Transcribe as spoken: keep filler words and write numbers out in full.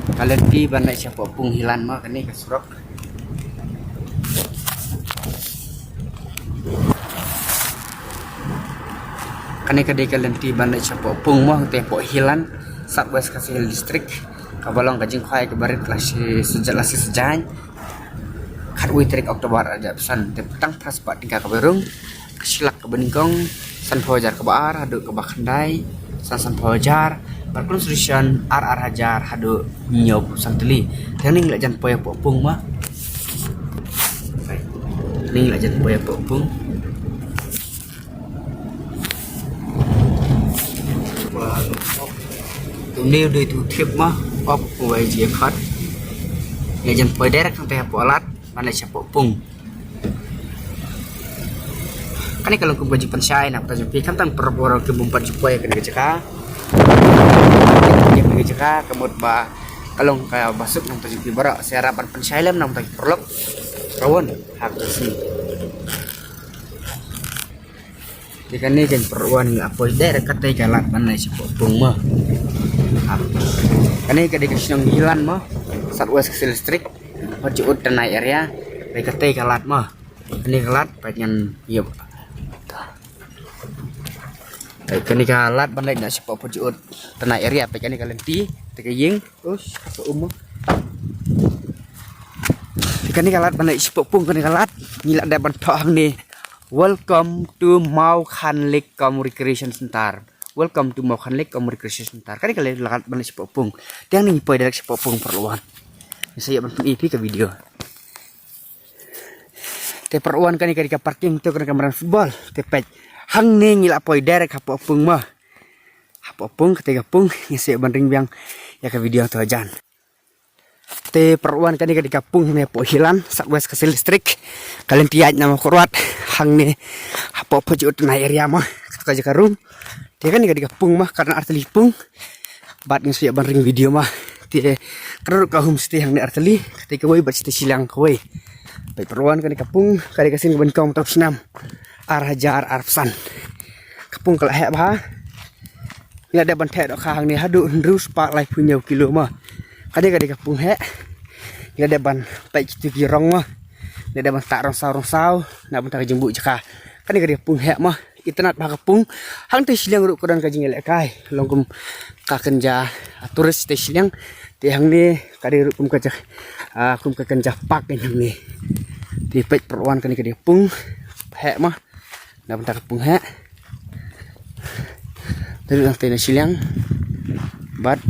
Ka lynti ban leit shapoh Pung Hilan mo, kane ka surok. Kane ka dei ka lynti ban leit shapoh Pung mo, te poh Hilan, South West Khasi Hills District. Kaba long ka jingkhwai kaba rit la shi sejat, la shi sejat. Khatwei tarik October ar hajar arphew san, te tang phra spah tyngka kaba rung. Ka shi lak kaba nyngkong, sanphew hajar kaba ar haduh kaba khyndai, san sanphew hajar, bad consolation ar ar hajar haduh hynñiewphew san tylli. Te hangne ngi la jan poi hapoh Pung mo. Hangne ngi la jan poi hapoh Pung. Te une u dei utu u thiep mo, ok, uwei ji khot. Ngi la jan poi direct hangtai hapoh lad ban leit shapoh Pung. Kane ka long kum ka jingpynshai na ka bynta jong phi, khamtam para bor ki bym pat ju poi ha kane ka jaka. Kane ka jaka ka mut ba ka long kaba suk na ka bynta jong phi baroh, sa ïarap ban pynshai lem na ka bynta ki paralok. Rawon ha ka sngi. Te kane ka jingpynrung ngi la poi direct katei ka lad ban leit shapoh Pung mo. Hap. Kane ka dei ka shnong Hilan mo, South West Khasi Hills District. Phadjiut Tanai area. Dei katei ka lad mo. Kane ka lad, peit ngan ïoh. Peit kane ka lad ban leit na shapoh Phadjiut Tanai area, peit kane ka lynti, te ka ïing. Ush, ka um mo. Te kane ka lad ban leit shapoh Pung, kane ka lad ngi la dep ban thoh hangne. Welcome to Mawkhanlik Kam Recreation Center. Welcome to Mawkhanlik Kam Recreation Center. Kane ka lad ban leit shapoh Pung. Te hangne ngi poi direct shapoh Pung paralok wan. Ngi sa ïoh ban pyni ïa phi ka video. Te paralok wan, kane ka dei ka parking, to kane ka madan football. Te peit hangne ngi la poi direct hapoh Pung mo. Hapoh Pung, katei ka Pung, ngi sa ïoh ban ring biang ïa ka video to jan. Te paralok wan, kane ka dei ka Pung hangne hapoh Hilan, South West Khasi Hills District. Ka lynti ïaid na Mawkyrwat hangne hapoh Phadjiut Tanai area mo. Kato ka jaka rung. Te kane ka dei ka Pung mo, ka don artylli Pung. Bad ngi sa ïoh ban ring video mo. Te ka don ruh ka homestay hangne artylli, katei kawei bad shatei shiliang kawei. Peit paralok wan, kane ka Pung ka dei ka sien kaba nyngkong mynta u snem ar hajar arphew san. Ka Pung ka la heh bha. Ngi la dep ban theh dohkha hangne haduh hynriew spah laiphew hynñiew kilo mo. Kane ka dei ka Pung heh. Ngi la dep ban peit kito ki rong mo. Ngi la dep ban tah rong saw rong saw na bynta ka jingbuh jaka. Kane ka dei ka Pung heh mo. Itynnad bha ka Pung. Hangtei shiliang ruh ka don ka jingïalehkai, long kum ka kynja, ah, tourist shatei shiliang. Te hangne ka dei ruh kum ka ja, ah, kum ka kynja park hangne. Te peit paralok wan, kane ka dei ka Pung heh mo. Na bynta ka Pung heh. Te ruh hangtei na shiliang. Bad